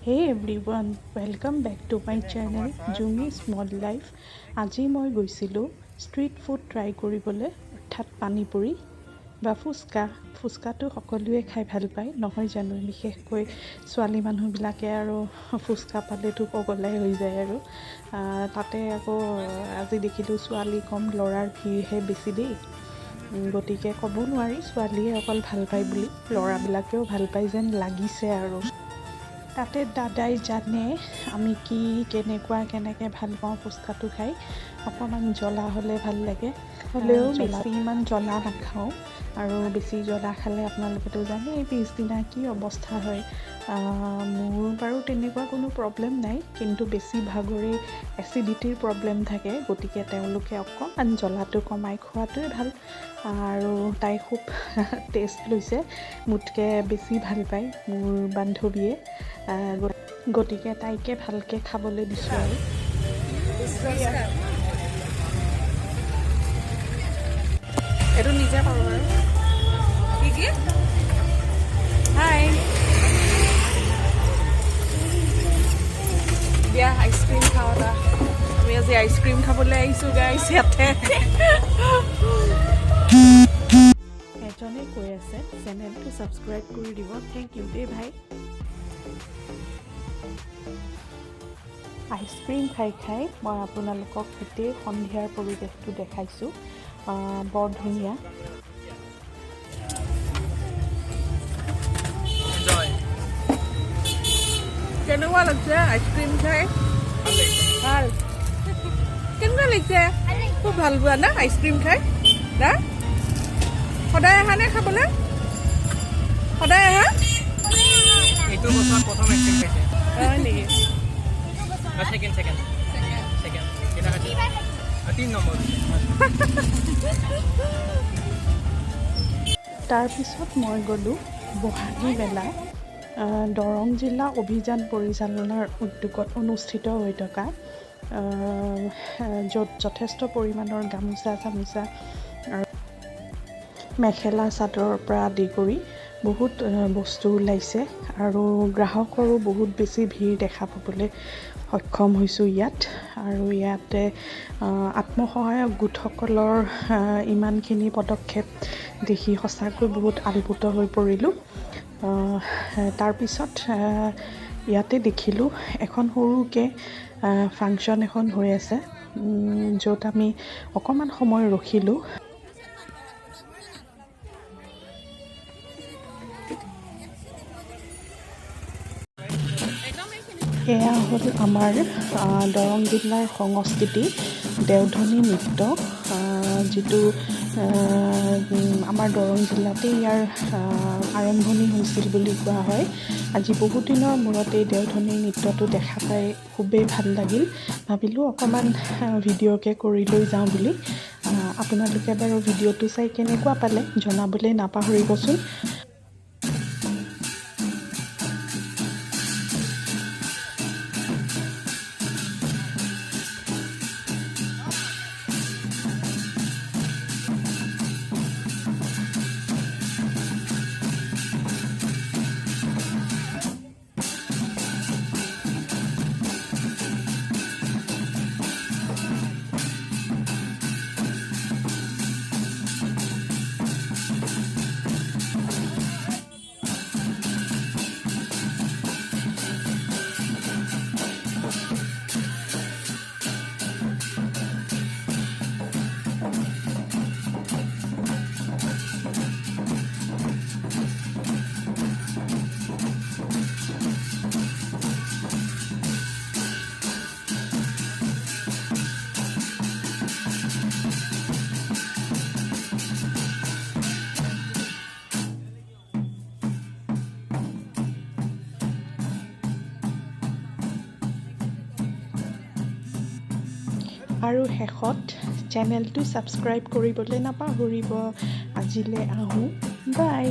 Hey everyone, welcome back to my channel Jumi Small Life. আজি মই গৈছিলোঁ street food try কৰিবলৈ, অৰ্থাৎ পানীপুৰি বা ফুচকা। ফুচকাটো সকলোৱে খাই ভাল পায়, নহয় জানো? বিশেষকৈ ছোৱালী মানুহবিলাকে আৰু ফুচকা পালেতো পগলাই হৈ যায়। আৰু তাতে আকৌ আজি দেখিলোঁ ছোৱালী কম, ল'ৰাৰ ভিৰহে বেছি দেই। গতিকে ক'ব নোৱাৰি ছোৱালীয়ে অকল ভাল পায় বুলি, ল'ৰাবিলাকেও ভাল পায় যেন লাগিছে। আৰু তাতে দাদাই জানে আমি কি কেনেকুৱা কেনেকৈ ভাল পাওঁ ফুচকাটো খাই। অকণমান জ্বলা হ'লে ভাল লাগে, হ'লেও বেছি ইমান জ্বলা নাখাওঁ। আৰু বেছি জ্বলা খালে আপোনালোকেতো জানেই পিছদিনা কি অৱস্থা হয়। মোৰ বাৰু তেনেকুৱা কোনো প্ৰব্লেম নাই, কিন্তু বেছিভাগৰে এচিডিটিৰ প্ৰব্লেম থাকে। গতিকে তেওঁলোকে অকণমান জ্বলাটো কমাই খোৱাটোৱে ভাল। আৰু তাই খুব টেষ্ট লৈছে, মোতকৈ বেছি ভাল পায় মোৰ বান্ধৱীয়ে। গতিকে তাইকে ভালকৈ খাবলৈ দিছোঁ। আৰু এইটো নিজে কৰোঁ আৰু কি কি। হাই দিয়া, আইচক্ৰীম খাওঁ এটা। আমি আজি আইচক্ৰীম খাবলৈ আহিছোঁ গাইছ ইয়াতে। এজনে কৈ আছে চেনেলটো ছাবস্ক্ৰাইব কৰি দিব। Thank U দেই ভাই। আইচক্ৰীম খাই খাই মই আপোনালোকক গোটেই সন্ধিয়াৰ পৰিৱেশটো দেখাইছোঁ। বৰ ধুনীয়া। এনজয়। কেনেকুৱা লাগিছে আইচক্ৰীম খাই? ভাল? কেনেকুৱা লাগিছে? খুব ভাল পোৱা না আইচক্ৰীম খাই না? সদায় আহা নে খাবলৈ? সদায় আহা? এইটো বছৰত প্ৰথম আইচক্ৰীম খাইছে। হয় নেকি? Second, second, second. কেইটা খাইছে? 3 নম্বৰ। তাৰপিছত মই গ'লোঁ বহাগী মেলা, দৰং জিলা অভিযান পৰিচালনাৰ উদ্যোগত অনুষ্ঠিত হৈ থকা, য'ত যথেষ্ট পৰিমাণৰ গামোচা চামোচা আৰু মেখেলা চাদৰৰ পৰা আদি কৰি বহুত বস্তু ওলাইছে আৰু গ্ৰাহকৰো বহুত বেছি ভিৰ দেখা পাবলৈ সক্ষম হৈছোঁ ইয়াত। আৰু ইয়াতে আত্মসহায়ক গোটসকলৰ ইমানখিনি পদক্ষেপ দেখি সঁচাকৈ বহুত আপ্লুত হৈ পৰিলোঁ। তাৰপিছত ইয়াতে দেখিলোঁ এখন সৰুকৈ ফাংচন এখন হৈ আছে, য'ত আমি অকণমান সময় ৰখিলোঁ। এয়া হ'ল আমাৰ দৰং জিলাৰ সংস্কৃতি দেওধনী নৃত্য, যিটো আমাৰ দৰং জিলাতেই ইয়াৰ আৰম্ভণি হৈছিল বুলি কোৱা হয়। আজি বহুত দিনৰ মূৰত এই দেওধনী নৃত্যটো দেখা পাই খুবেই ভাল লাগিল। ভাবিলোঁ অকণমান ভিডিঅ'কে কৰি লৈ যাওঁ বুলি। আপোনালোকে বাৰু ভিডিঅ'টো চাই কেনেকুৱা পালে জনাবলৈ নাপাহৰিবচোন। আৰু শেষত চেনেলটো ছাবস্ক্ৰাইব কৰিবলৈ নাপাহৰিব। আজিলৈ আহোঁ, বাই।